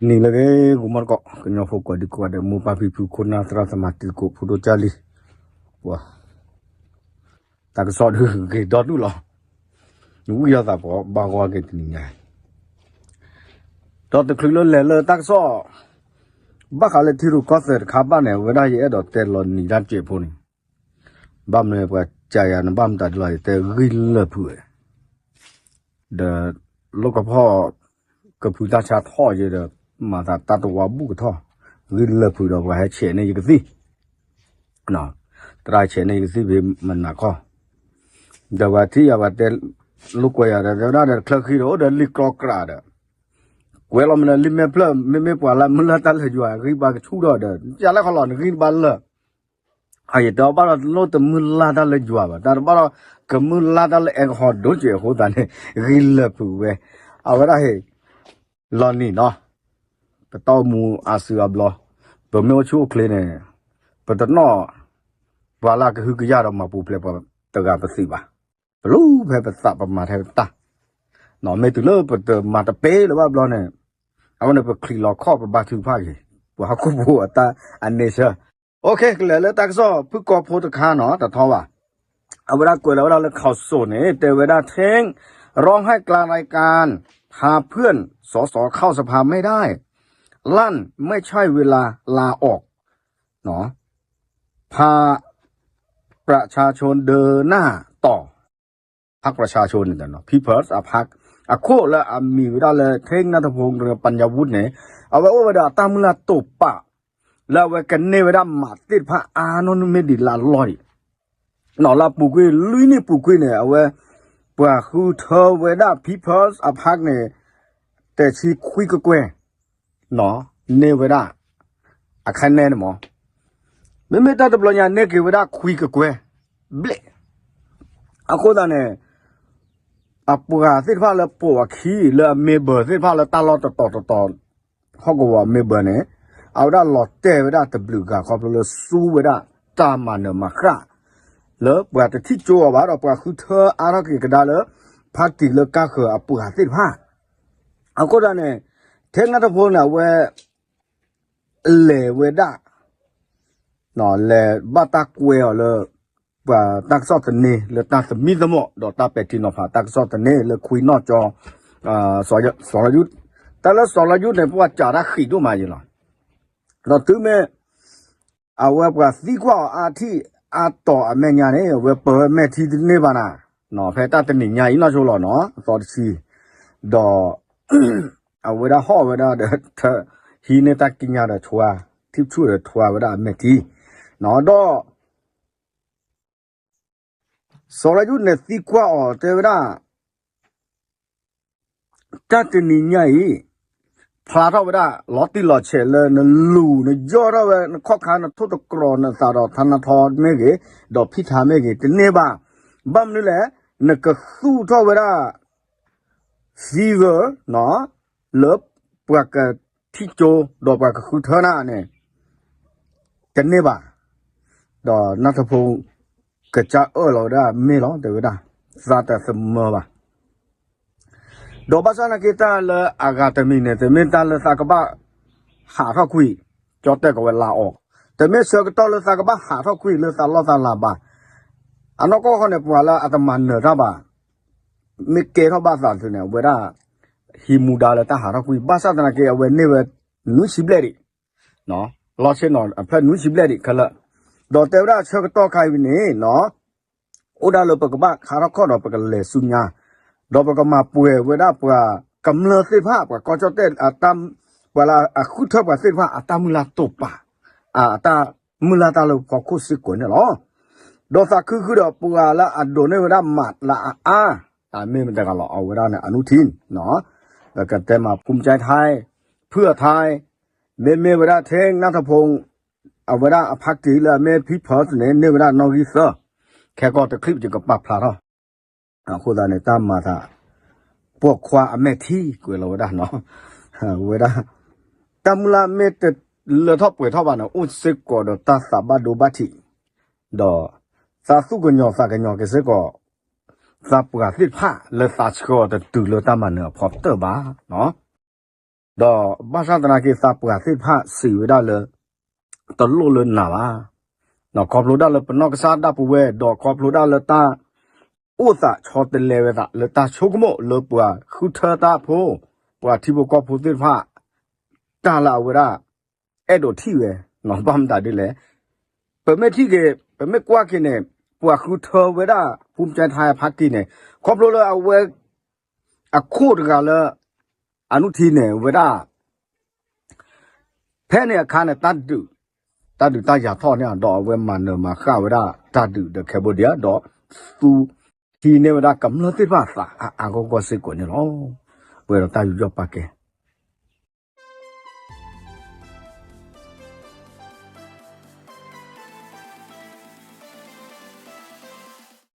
နံၤလၢအဂ့ၤ ဂီၤမီၢ်တကိး ကညီဖိကိးဒံကိးဂၤဒဲး မိၢ်ပၢ်ဖံဖု ခိၣ်နၢ်သရၣ်သမါ တံၤသကိး ဖိဒိၣ်ကၢ်လံၤ ပှၤ တၢ်ကစီၣ်ဒုးဂ့ၤဒီဒူၣ်လီၤ. နဝံၣ်ဒီးသးပှၤဘၣ်ဂီၢ်က့ၤတနံၤညါ ဒီးတချုးလၢလဲၤလၢတၢ်ကစီၣ် ဘၣ်ဃးလၢထံရူၢ်ကီၢ်သဲးတခါဘၣ်န့ၣ် အဝဲဒၣ်ယအဲၣ်ဒိးတဲလီၤနံၤတၢ်စဲးဖိန့ၣ် ဘၣ်မနုၤပှၤကယၤနဘၣ်မတၤဒ်လီၤ ယတဲဂံၢ်လၢာ်ဖုးဝဲ ဒီး လီၢ်ကဖီၣ် ကဖုတၢ်ဆါထီၣ်ယဲဒီး မၤသးတၢ်တဝါဘူၣ်ကထီၣ် ဂံၢ်လၢာ်ဖုးဒီးပှၤဟဲဆဲးန့ၢ်ယကသံၣ် သရၣ်ဆဲးန့ၢ်ယကသံၣ်ဖဲမနၤခီ ဒီးပှၤထံၣ်ယၤပှၤတဲ လိာ်ကွဲယၤဒီး တဲဝဲဒၣ်ဒီးချၢဃံဒီး အိၣ်ဒီးလံာ်ကြီကြးဒီး ကွဲးလီၤမနုၤလံာ်မဲာ်ဖျၢၣ် မ့မ့ၢ်ပှၤလၢမုၢ်လၢ်တၢ်လၢယွၤ ဂံၢ်ဘါကဆူၣ်ထီၣ်ဒီး ယၤလၢခီလီၤ နဂံၢ်နဘါလၢာ် အယတဲအီၤဘၣ်ဒီးလိၣ်တမုၢ်လၢ်တၢ်လၢယွၤဘၣ် တၢ်တဘၣ်ဒီး ကမုၢ်လၢ်တၢ်လၢအဲကဟီဒိၣ်ကဲးအဃိသတးန့ၣ် ဂံၢ်လၢာ်ဖုးဝဲ အဝဲဒၣ်ဟ့ၣ် လီၤနံၤနီၤ ပတၢ်အိၣ်မူအါစုအါဘျီ ပမ့ၢ်အိၣ်ဆူၣ်အိၣ်ချ့န့ၣ် ပတနီၣ် ပှၤလၢအကဟုကယာ်ဒီးမၤပူၤဖျဲးပှၤတဂၤပသ့ဘၣ်. ပလူၤဖဲပသးပမၤထဲပတၢ် မ့ၢ်တုၤလၢပတမၤတပ့ၤလၢၤဘၣ်ဘျီန့ၣ် အဝဲန့ၣ်ပချံးလီၤခီၣ်ပဘါထုကဖၣ်က့ၤ ပှၤဟီၣ်ခိၣ်ဖိအတၢ်အန့ဆၢ ကလဲၤလၢတၢ်ကစီၣ်ဖုၣ်ကိာ်ဖိတခါနီၤ တထီဘၣ် အဝဲဒၣ်ကွဲးလီၤဝဲဒၣ်လၢ ข่าวสด န့ၣ် တဲဝဲဒၣ် เท้ง ร้องไห้กลางรายการ พาเพื่อน สส เข้าสภาไม่ได้ ลั่น ไม่ใช่เวลาลาออก พาประชาชนเดินหน้าต่อ พรรคประชาชน People's Park အခိၣ်လၢအမံၤဝဲဒၣ်လၢ เท้ง นัทพงษ์ ปัญญาวุฒิ န့ၣ် အဝဲအိၣ်ဝဲဒီးအတၢ်မုၢ်လၢ်တိာ်ပာ် လၢအဝဲကန့ၢ်ဝဲဒၣ်မးသ့ၣ်တဖၣ်အါနီၢ်နုၢ်မ့ၢ်ဒံးလၢအလီၢ်ဒံး လၢပူၤကွံာ်လွံၢ်နံၣ်ပူၤကွံာ်န့ၣ် အဝဲ ပှၤဃုထၢဝဲဒၣ် People's Park န့ၣ် တဆံခွံကကွဲၢ် န့ၢ်ဝဲဒၣ် အခါန့ၣ်မး မ့မ့ၢ်တၢ်တဘျီညါန့ၢ်က့ၤဝဲဒၣ်ခွံကကွဲၢ် ဘျဲၣ် အဃိသတးန့ၣ် အပှၤသ့ၣ်တဖၣ်လၢပိာ်အခံ လၢအ member သ့ၣ်တဖၣ်လၢတၢ်လီၢ်တတီၤတတီၤ ဟီၣ်ကဝီၤ member န့ၣ် အဝဲဒၣ်လီၤတဲာ်ဝဲဒၣ်တဘျုးဂၤခီဖျိလၢစူဝဲဒၣ်တၢ်မၤနၢၤမၤဃၣ် လၢပှၤတထံၣ်ကၠိအီၤဘၣ်ဒီးပှၤဃုထၢအါထီၣ်က့ၤကဒါလၢ ဖါတံၣ်လၢကါဃၢၤအပှၤသ့ၣ်တဖၣ် အဃိသတးန့ၣ် ထဲငါတဖိန့ၣ် အဝဲ လဲၤဝဲဒၣ် လဲၤဘၣ်တၢ်ကွဲအီၤလၢ ပှၤတၢ်ကစီၣ်သန့ လၢတၢ်သမံသမိး ဒီးတၢ်ပဲာ်ထံနီၤဖးတၢ်ကစီၣ်သန့ လၢခွံနီၣ်ကၠီ စီၤလယူၢ် တၢ်လၢစီၤလယူၢ်န့ၣ် ပှၤစးတၢ်ဃံးဒိၣ်မးယံၤလီၤ. ဒီးတုၤမ့ၢ် အဝဲပှၤသံကွၢ်အီၤအါထံၣ်အါတီၤအမဲာ်ညါန့ၣ် အဝဲပၢဝဲမဲာ်ထံတန့ၢ်ဘၣ်နၤ, ဖဲတၢ်တနံၤညါအံၤနီၢ်ဆိလီၤနီၤ အသီတဆံ, ဒီး အဝဲဒၣ်ဟီၣ်ဝဲဒၣ်ဒီး ဟံးန့ၢ်တၢ်ကံးညာ်ဒီးဆွါ, ထံၣ်ဆူၣ်ဒီးဆွါဝဲဒၣ်အမဲာ်ထံ, ဒီး စီၤလါယူၢ်န့ၣ်သံကွၢ်အီၤ တဲဝဲဒၣ် တၢ်တနံၤညါအံၤ ဖျါထီၣ်ဝဲဒၣ် လီၤတံၢ်လီၤဆဲးလၢနလူၤ နယီၢ်ထီၣ်ဝဲ နခီၣ်ခါ နထိၣ်သတြီၤ နသးဒီးထါနါထီမ့ၢ်ဂ့ၤ, ဒီးဖံထါမ့ၢ်ဂ့ၤ တန့ၢ်ဘၣ်. ဘၣ်မနုၤလဲၣ်, နကသူၣ်ထီၣ်ဝဲဒၣ် fever လၢပှၤကထံၣ်ကၠိ ဒီးပှၤကဃုထၢနၤန့ၣ် တန့ၢ်ဘၣ်. ဒီးနၢ်ထဖိ ကစၢ်အၢၣ်လီၤဝဲဒၣ်မ့ၢ်လီၤ တဲဝဲဒၣ် သးတသမၢဘၣ်. ဒီးဘၣ်ဆၣ်သနာ်က့ တၢ်လၢအဂၤတမံၤန့ၣ် တမ့ၢ်တၢ်လၢသးကဘၣ်ဟးထီၣ်ကွံာ် ကၠီတဲာ်ကဝဲၤလၤအီၤ, တမ့ၢ်ဆၢကတီၢ်လၢသးကဘၣ်ဟးထီၣ်ကွံာ်လၢသးလီၢ်သးလၤဘၣ်. အနီၢ်ကီၢ်ဃီန့ၣ် ပှၤလၢအတမၤနၢၤတၢ်ဘၣ် မ့ၢ်ကဲထီၣ်ဘၣ်သးသုန့ၣ် အဝဲဒၣ် ဟံးမူဒါလၢတၢ်ဟးထီၣ်ကွံာ် ဘၣ်ဆၣ်သနာ်က့ အဝဲန့ၢ်ဝဲ နွံဆံဘျဲၣ်ဒံး လီၢ်ဆ့ၣ်နီၤအဖျၢၣ်နွံဆံဘျဲၣ်ဒံးခဲလၢာ်, ဒီးတဲဝဲဒၣ်ဆၢကတီၢ်ခါအံၤန့ၣ် အိၣ်ဒၣ်လၢပကဘၣ်ခါထီၣ်ခီၣ်ဒီးပကလဲၤဆူညါ, ဒီးပကမၤပှဲၤဝဲဒၣ်ပှၤကမျၢၢ်သ့ၣ်တဖၣ် ပှၤကီၢ်ကၠီၣ်တဲၣ် ပှၤလၢအဃုထၢပှၤသ့ၣ်တဖၣ် အတၢ်မုၢ်လၢ်တိာ်ပာ်, အတၢ်မုၢ်လၢ်တၢ်လၢဖီခိၣ်စ့ၢ်ကီးန့ၣ်လီၤ. ဒီးသးခုဃုာ်ဒီးပှၤလၢအဒိးန့ၢ်ဝဲဒၣ်မးလၢအအါ, မ့ၢ်မတၤတဂၤလီၤ အဝဲဒၣ်န့ၣ် အနုထံၣ်, ပကတဲမး ဖူမကၠဲထဲ, ဖုၣ်အထဲ, မ့မ့ၢ်ဝဲဒၣ်ထဲနၢ်ထဖိ အဝဲဒၣ်အဖါတံၢ်လၢအမ့ၢ်ဖံဖၢန့ၣ် န့ၢ်ဝဲဒၣ်နီၣ်ဂံၢ်သၢ, ခဲကီၢ်တချံးပကပာ်ဖျါထီၣ်, အဃိသတးန့ၣ် တၢ်မၤသး ပိာ်ခွါအမဲာ်ထံကွဲးလီၤဝဲဒၣ်နီၤ, ဝဲဒၣ် တၢ်မုၢ်လၢ်မ့ၢ်တလၢထီၣ်ပှဲၤထီၣ်ဘၣ်န့ၣ် အိၣ်စ့ၢ်ကီးဒီးတၢ်သးဘၣ်ဒိဘၣ်ထံး, ဒီး သးသူၣ်ကညီၤသးကညီၤက့ၤစ့ၢ်ကီး သးပှၢ်သ့ၣ်တဖၣ်လၢသးဆှၢအီၤတတုၤလၢတၢ်မၤနၢၤအဖီတၢၢ်ဘၣ်နီၤ. ဒီးဘၣ်ဆၣ်သနာ်က့ သးပှၢ်သ့ၣ်တဖၣ်စံးဝဲဒၣ်လၢ တလိၣ်လၢနၤဘၣ်. ခီဖျိဒၣ်လၢပနီၢ်ကစၢ်ဒၣ်ပဝဲ ဒီးခီဖျိဒၣ်လၢတၢ် အိၣ်သးဆီတလဲဝဲသးလၢတၢ်ဆိကမိၣ်လၢပှၤဃုထၢတၢ်ဖိ, ပှၤထံဖိကီၢ်ဖိသ့ၣ်တဖၣ် တၢ်လၢအဝဲဒၣ် အဲၣ်ဒိးထံၣ်ဝဲ, ဘၣ်မတၤဒ်လဲၣ်. ပမ့ၢ်ထံၣ်က့ၤ ပမ့ၢ်ကွၢ်က့ၤန့ၣ် ပှၤဃုထၢဝဲဒၣ် ဖူမကဲထါဖးက့ၤန့ၣ် ခီဖျိလၢအဝဲ အခိၣ်တဂၤလၢ အနုထံန့ၣ် ဝဲဒၣ် ဖဲန့ၣ်အခါန့ၣ် တၢ်ဒုး, တၢ်ဒုးတၢ်ယၤထီၣ်န့ၢ်ဧါ ဒီးအဝဲမၤနၢၤမၤဃၣ်ဝဲဒၣ်တၢ်ဒုးဒီး Cambodia ဒီး သူထံန့ၢ်ဝဲဒၣ်ကမျၢၢ်သ့ၣ်တဖၣ်အသးအါအါဂီၢ်ဂီၢ်စ့ၢ်ကီးန့ၣ်လီၤ. ပှဲၤဒီးတၢ်ယူးယီၣ်ပာ်ကဲ